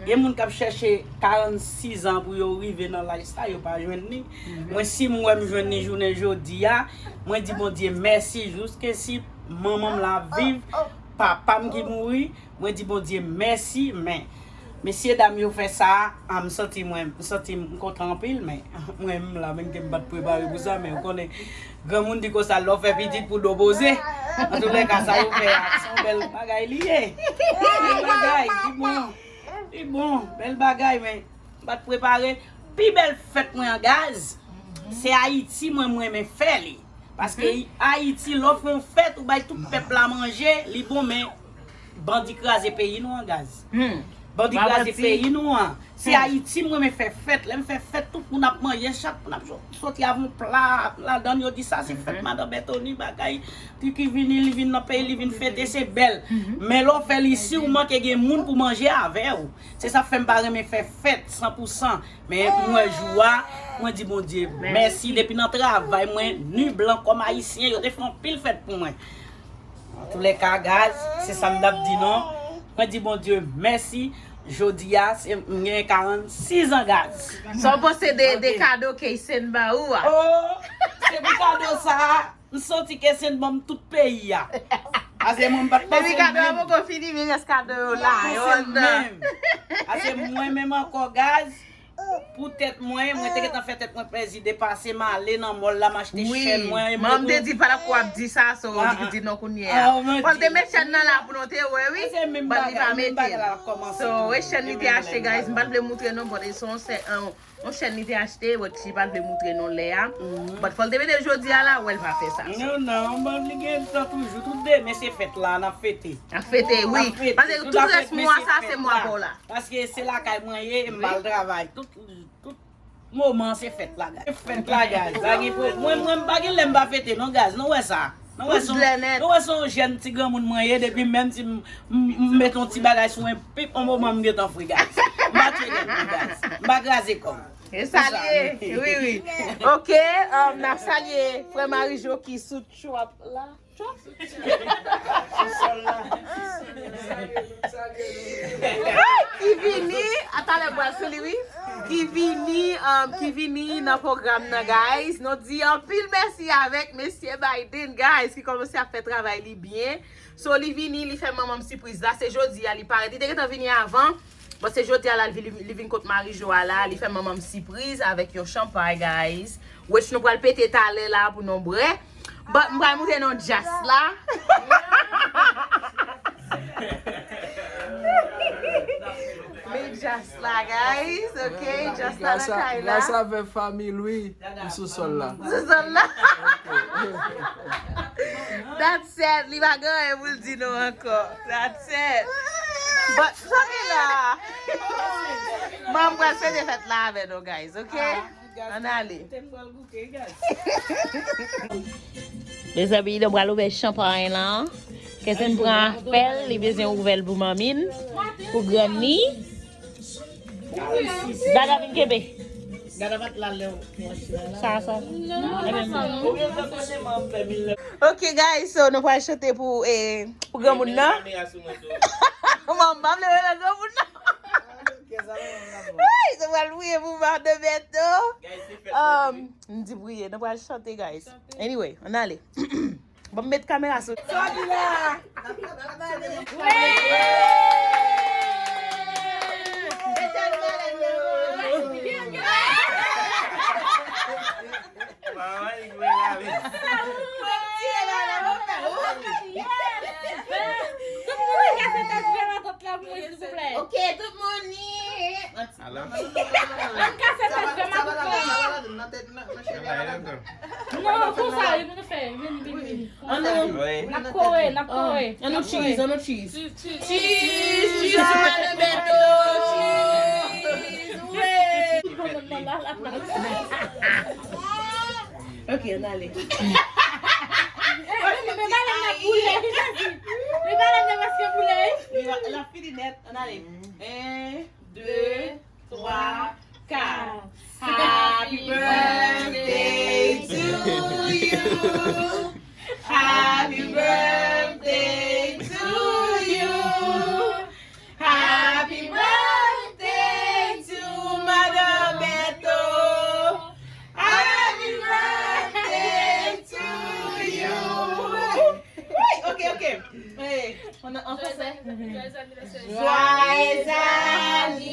Gen moun k ap chèche karannsis an pou yo rive nan laj sa, yo pa jwenn li. Mwen, si m wè m jwenn li jounen jodi a, mwen di Bondye mèsi, jiske si manman m la viv, papa m ki mouri, mwen di Bondye mèsi, men Mesye dam yo fè sa, a, m santi mwen, m santi m kontan anpil, men mwen menm la, menm ke m pa t prepare pou sa, men ou konnen, granmoun di konsa, lè w fè pitit pou do poze. Antoulèka, sa yo fè a, se yon bèl bagay li ye. Bèl bagay, li bon. Li bon, bèl bagay, men m pa t prepare. Pi bèl fèt mwen an, gaz, se Ayiti mwen, m renmen fè li. Paske Ayiti, lè w fè yon fèt, ou bay tout pèp la manje, li bon, men bandi kraze peyi nou an, gaz. Bandi kraze peyi nou an. Se Ayiti m renmen fè fèt. Lè m fè fèt, tout moun ap manje, chak moun ap so- soti avè yon pla ladan l, yo di sa se fèt madan Bètoni, bagay. Ki, ki vini, li vin nan peyi, li vin fete, se bèl. Men lè w fè l isi, ou manke gen moun pou manje avè w. Se sa fè m pa renmen fè fèt san pou san. Men m wè jou a, mwen di Bondye mèsi. Depi nan travay mwen, ni blan kòm ayisyen, yo te fè anpil fèt pou mwen. Antoulèka, gaz, se sa m t ap di non. Mwen di Bondye mèsi. Jodi a, se, m gen karannsis an, gaz. Sa w panse de, de kado Keysen ba ou a? Oh, se pou kado sa a, m santi Keysen ban m tout peyi a. Ase mwen m pa t panse menm. Depi kado a poko fini, men rès kado yo la, yo anndan. Ase mwen menm ankò, gaz. Pou tèt mwen, mwen te gentan fè tèt mwen plèzi depase, m ale nan mòl la, m achte chèn mwen. Wi, manman m te di l pa t ap ko ap di sa, so li di non kounye a. Fò l te met chèn nan la pou nou te wè, wi. But li pa mete l. So, e chèn li te achte, guys, m pa t vle moutre non, but e se yon sè- yon, yon chèn li te achte, but li pa t vle moutre non lè a. But fò l te mete l jodi a la, wè l pa fè sa. Non, non, but li gen tan toujou. Tout demen se fèt la, n ap fete. N ap fete, wi. Paske tout rès mwa sa, se mwa pa w la. Paske se lakay mwen ye, e m pa al travay. Tout, tout moman se fèt la, gaz. Se fèt la, gaz. Pa gen pwob-, mwen, mwen, m pa gen lè m pa fete, non, gaz. Nou wè sa. Nou wè se yon, nou wè se yon jèn ti granmoun mwen ye, depi menm si m, m, m met yon ti bagay sou mwen, pip, yon moman m gentan fre, gaz. M pa tcheke, non, gaz. M pa kraze kò m. E salye, wi, wi. Ok, um, n ap salye frè Marijo ki sou trap la. Ki vini, a talè m pral sou li, wi. Ki vini, um, ki vini nan pwogram nan, guys. Nou di anpil mèsi avèk mesye Biden, guys, ki kòmanse ap fè travay li byen. So, li vini, li fè manman m sipriz la. Se jodi a, li parèt. Li te gentan vini avan. Bon, se jodi a la, li, li, li vin kot Marijo a la, li fè manman m sipriz avèk yon chanpay, guys. Which nou pral pete talè la pou nou bwè. But m pral montre nou djas la. Men djas la, guys, ok? Djas la nan kay la. Gras avèk fanmi l, wi. M sou sòl la. Sou sòl la. That's it. Li pa gen anyen pou l di nou ankò. That's it. But, sa gen la. Manman m pral fete fèt la avè nou, guys, ok? Ann ale. Mezanmi, nou pral ouvè chanpay la. Kèzen pran afè l, li bezwen ouvè l pou manmi l, pou grann li. Dada vin kenbe. Dada pa t la lè w. Sa, sa. Ok, guys, so nou pral chante pou, eh, pou granmoun nan. Manman m pa vle wè granmoun nan. Hey, nou pral priye pou madan Bèto. Um, m di priye, nou pral chante, guys. Anyway, ann ale. Bon, m met kamera sou. Sa ki la? Tout moun ka fè tèt vè nan kont la pou mwen, silvouplè. Ok, tout moun ni. Ann kase tèt vè nan kont la. Non, konsa, yo nou fè. Vini, vini, vini. Konsa. N ap kore, n ap kore. Ann nou cheese, ann nou cheese. Cheese, cheese, cheese, cheese, cheese. Ok, ann ale. Men bagay la boule, Jezi. Men bagay la prèske boule, wi. L ap fini nèt, ann ale. En, de, twa, kat. Happy birthday to you. Happy birthday to you. Happy birthday to Madan Bèto. Happy birthday to you. Wi, ok, ok. Hey, an, an fransè. Joyeux anniversaire. Joyeux anniversaire.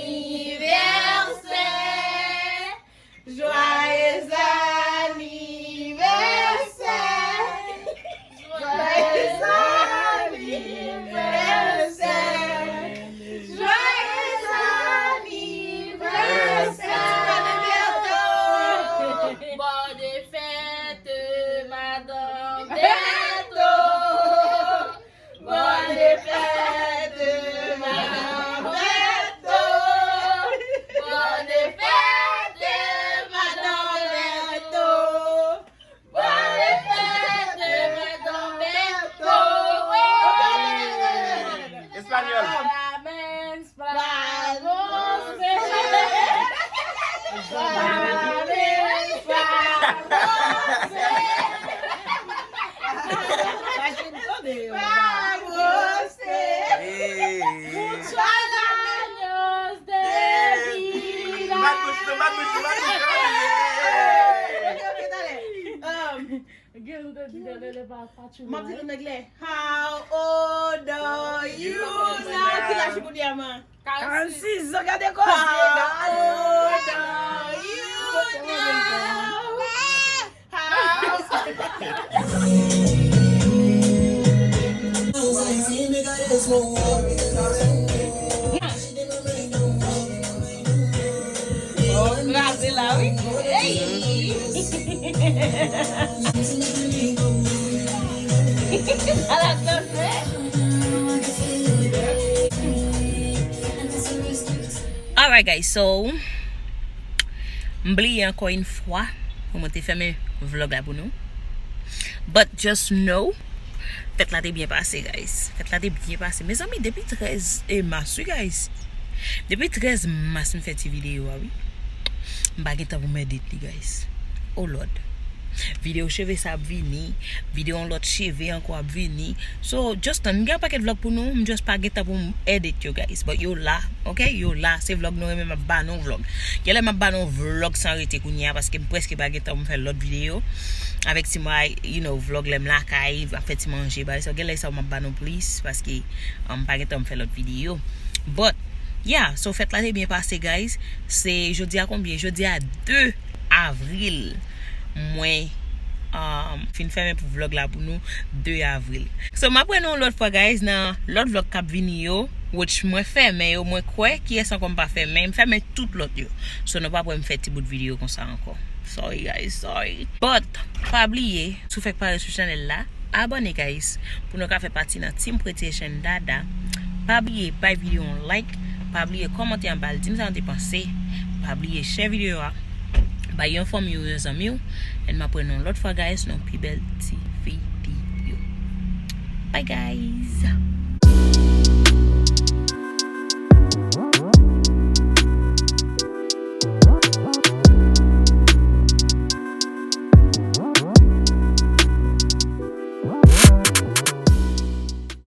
Ok, ok, talè. Um, Gen nou te di talè lè pa patchoula. M ap di l an anglè. How old are you now? Ki laj ou kounye a, man? Karannsis. Karannsis, gade koze. How old are you now? How Kraze la, wi. Ey! Ala danse. Alright, guys, so, m bliye ankò yon fwa pou mwen te fèmen vlog la pou nou. But just know, fèt la te byen pase, guys. Fèt la te byen pase. Mezanmi, depi trèz e mas, wi, guys. Depi trèz mas, m fè ti videyo a, wi. M pa gen tan pou m edit li, guys. Oh, Lord. Videyo cheve sa ap vini. Videyo yon lòt cheve ankò ap vini. So, just tann. M gen yon pakèt vlog pou nou. M just pa gen tan pou m edit yo, guys. But yo la, ok? Yo la. Se vlog nou renmen, m ap ba nou vlog. Genlè m ap ba nou vlog san rete kounye a, paske m prèske pa gen tan pou m fè lòt videyo. Avèk ti mwa, you know, vlog lè m lakay, ap fè ti manje, bagay sa. Genlè sa m ap ba nou plis, paske, um, m pa gen tan pou m fè lòt videyo. But, yeah, so fèt la te byen pase, guys. Se jodi a konbyen? Jodi a de avril. Mwen, um, fin fèmen pou vlog la pou nou, de avril. So, m ap wè nou lòt fwa, guys, nan lòt vlog k ap vini yo, which mwen fèmen yo, mwen kwè kiyès ankò m pa fèmen, m fèmen tout lòt yo. So, nou p ap wè m fè ti bout videyo konsa ankò. Sorry, guys, sorry. But, pa bliye, si w fèk pare sou chanèl la, abòne, guys, pou nou ka fè pati nan Team Pretty Asian Dada. Pa bliye bay videyo yon like, pa bliye kòmante anba l, di m sa nou te panse. Pa bliye share videyo a, bay yon fanmi w, yon zanmi w, and m ap wè nou lòt fwa, guys, nan pi bèl ti videyo. Bye, guys.